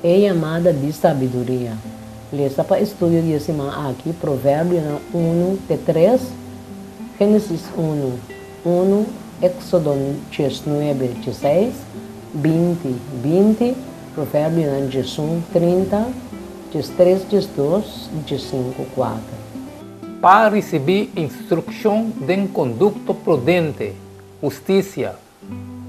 E yamada di sabiduria. Lesa pa estudio di e siman aki Proverbionan unu te tres, Génesis unu, unu, Éxodo diesnuebe, dieseis, binti, binti, Proverbionan diesun, 30, 13, 12 i 15, kuater. Pa risibí instrukshon den kondukto prudente, hustisia,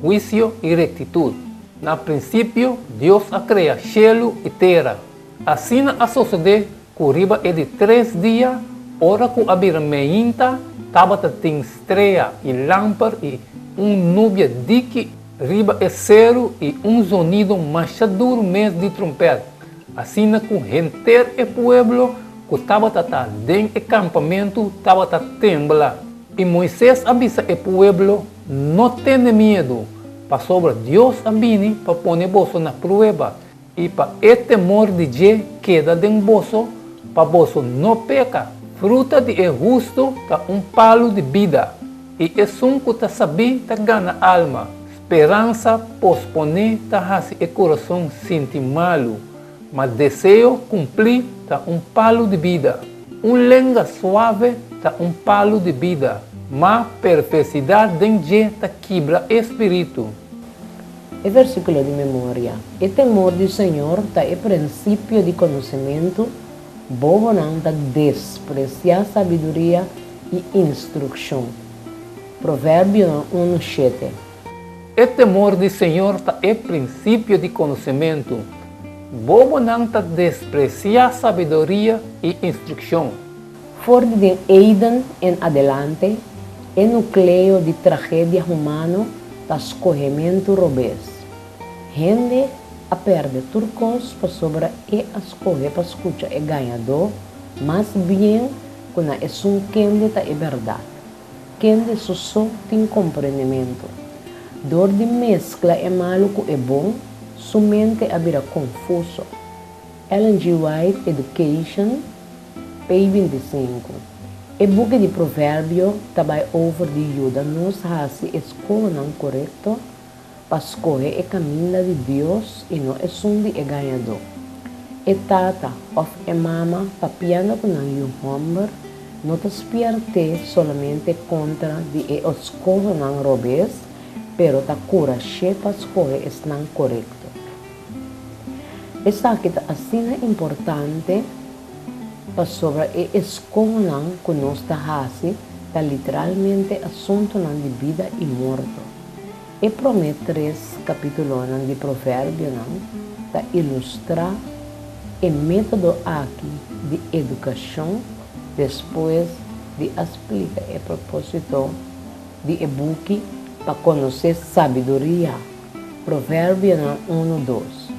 huisio i rektitut. Na prinsipio Dios a krea shelu i tera. Asina a sosodé ku riba e di tres dia, ora ku a bira meinta, tabata tin strea i lamper i un nubia diki riba e seru i un zonido masha duru mes di trompèt, asina ku henter e pueblo ku tabata ta den e kampamentu tabata tembla. I Moises a bisa e pueblo, No tene miedu, pasobra Dios a bini pa pone boso na prueba, i pa e temor di dje keda den boso, pa boso no peka. Fruta di e hustu ta un palu di bida, i esun ku ta sabí ta gana alma. Speransa posponé ta hasi e kurason sinti malu, ma deseo kumplí ta un palu di bida. Un lenga suave ta un palu di bida, ma perversidat den dje ta kibra e spiritu. E versíkulo di memoria, E temor di Señor ta e prinsipio di konosementu, bobonan ta despresiá sabiduria i instrukshon. Proverbionan unu shete. E temor di Señor ta e prinsipio di konosementu, bobonan ta despresiá sabiduria i instrukshon. For di den Eden en adelante, e nukleo di tragedia humano ta skohementu robes. Hende a pèrdè tur kos pasobra e a skohe pa skucha e gañadó mas bien ku na esun kende ta e bèrdat. Kende su so tin komprendementu. Dor di meskla e malu ku e bon, su mente a bira konfuso. Ellen G. White, Education, pei 25. E buki di Proverbio ta bai over di yuda nos hasi e skohonan korekto pa skohe e kaminda di Dios i no esun di e gañadó. E tata òf e mama papiando ku nan yu hòmber no ta spièrt'é solamente kontra di e eskohonan robes, pero ta kurash'é pa skohe esnan korekto. Esaki ta asina importante pasobra e eskohonan ku nos ta hasi ta literalmente asuntunan di bida i morto. E promé tres kapítulonan di Proverbionan ta ilustrá e método aki di edukashon despues di a splika e propósito di e buki pa konosé sabiduria, Proverbionan unu, dos.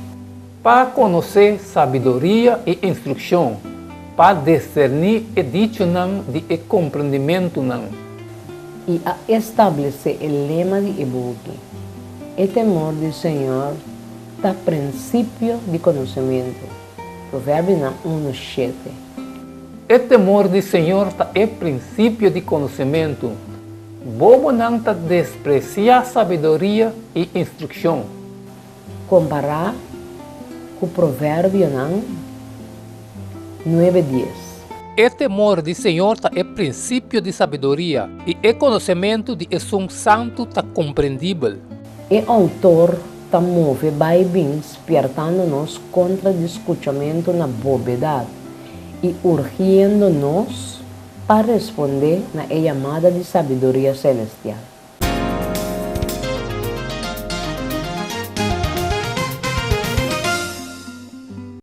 Pa konosé sabiduria i instrukshon, pa diserní e dichonan di e komprendimentunan. I a establesé e lema di e buki, E temor di Señor ta prinsipio di konosementu. Proverbionan unu, shete. E temor di Señor ta e prinsipio di konosementu. Bobonan ta despresiá sabiduria i instrukshon. Kompará ku Proverbionan nuebe dies. E temor di Señor ta e prinsipio di sabiduria, i e konosementu di Esun Santu ta komprendibel. E outor ta move bai bin spièrtando nos kontra di skuchamentu na bobedat i urgiendo nos pa respondé na e yamada di sabiduria selestial.